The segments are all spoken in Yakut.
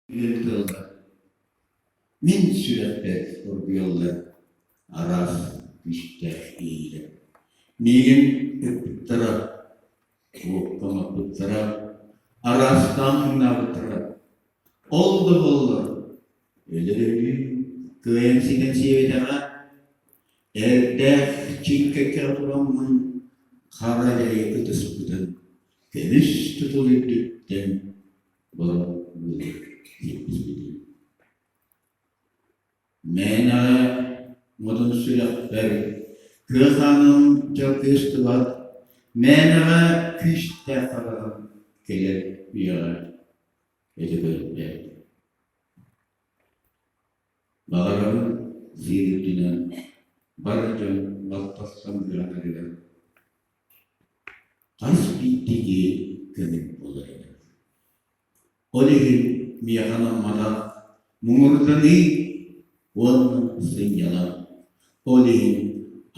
Ыытыллар. Мин сүрэхпэр оргуйаллар араас күүстээх иэйиилэр. Миигин ыппыттара, уоппаммыттара, араастаан муҥнаабыттара. Ол да буоллар, өлөр өлүү кыайан ситэн сиэбэтэҕэ, эрдээх чиҥкэккэ тураммын хара дьайы ытыспытын көмүс тутул үрдүттэн Мээнэҕэ модун сүрэхпэр кыа хааным дьалкыыстыбат, мээнэҕэ күүстээх хараҕым кэлэр үйэҕэ өтө көрбөт. Баҕарабын сир үрдүнэн бар дьон баттассан быранарыгар Хас биирдии киһи көҥүл буолар эбит. Ол иһин миэхэ анамматах муҥурданыы уонна сынньалаҥ. Ол иһин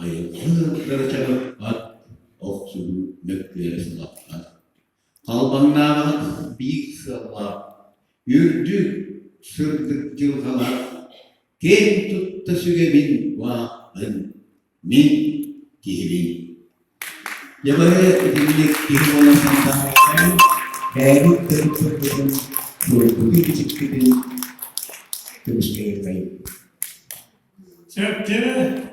айылҕа ыалдара чаҕыппат, охсуһуу мөккүөрэ сылаппат. Халбаҥнаабат биир сыаллаах, үрдүк, сырдык дьылҕалаах, киэн тутта сүгэбин баахпын, мин киһибин. Дьэ бары итинник киһи буолан санаабаккайын, бэйэбит төрүт тылбытын, суруйбутун-бичикпитин көмүскэйиэххэйиҥ. Сөп, дьэ.